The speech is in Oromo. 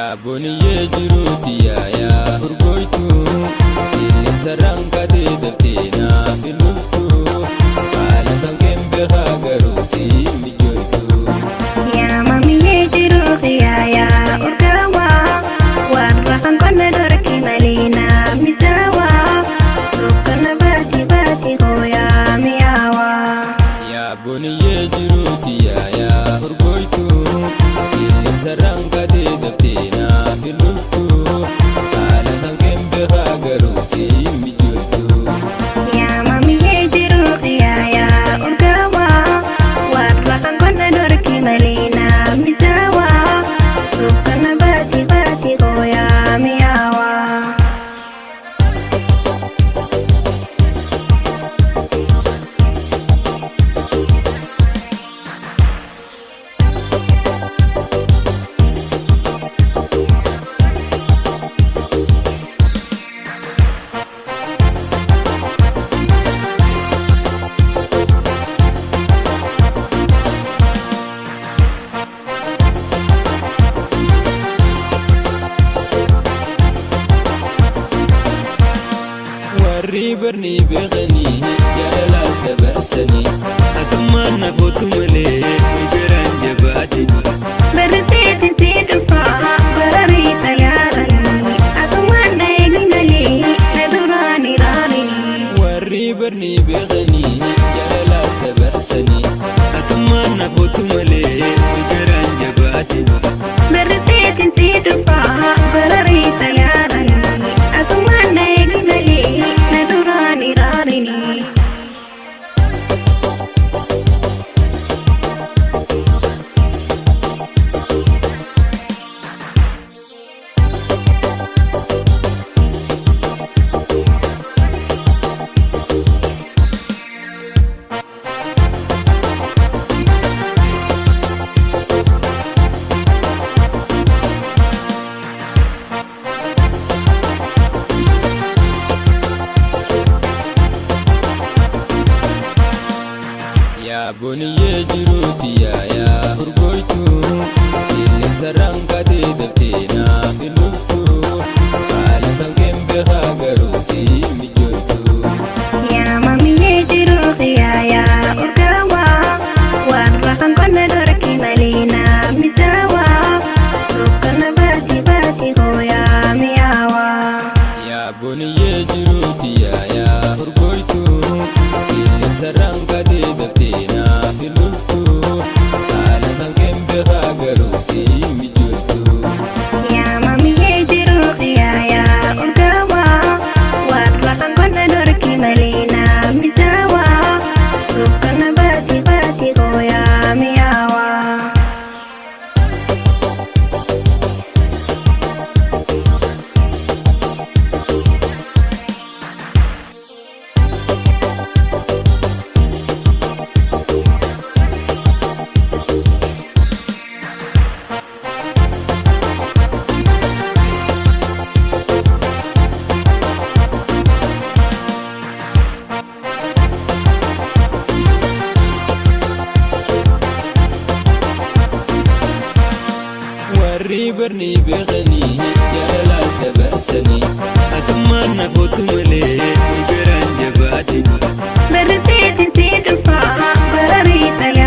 Yaa boniyyee jiruuti yaa urgooytu qilleensarraan kaatee daftee naaf hin dhuftu haala kan keen beekaa garuu si mijooftu. Yaa mamiyyee jiruu yaa yaa urgaawaa warra kan qonna dorki malee naa mijaawaa dukkana baati baati hooyaa mi'aawaa. Yaa boniyyee jiruuti yaa urgooytu qilleensarraan kaatee daftee naaf hin dhuftu haala kan keen beekaa garuu si mijooftu. Yaa mamiyyee jiruu yaa yaa urgaawaa warra kan qonna dorki malee naa mijaawaa dukkana baati baati hooyaa mi'aawaa. Warri barni beekanii jaalalaas dabarsanii atummaan nafoota malee garaan jabaatini. Barteetti si dhufaa bararii xayyaaranii atumaan na eegi malee na duraan ilaalini. Warri barni beekanii jaalalaas dabarsanii atummaan nafoota malee garaan jabaatini. Barteetti si dhufaa bararii xayyaaranii atumaan na eegi malee na duraan ilaalini. Yaa boniyyee jiruuti yaa urgooytu qilleensarraan kaatee daftee naaf hin dhuftu haala kan keen beekaa garuu si mijooftu. Yaa mamiyyee jiruu yaa yaa urgaawaa warra kan qonna dorki malee naa mijaawaa dukkana baati baati hooyaa mi'aawaa. Yaa boniyyee jiruuti yaa urgooytu qilleensarraan kaatee daftee naaf hin dhuftu haala kan keen beekaa garuu si mijooftu. Yaa mamiyyee jiruu yaa yaa urgaawaa warra kan qonna dorki malee naa mijaawaa dukkana baati baati hooyaa mi'aawaa. Warri barni beekanii jaalalaas dabarsanii atummaan nafoota malee garaan jabaatini. Barteetti si dhufaa bararii xayyaaranii.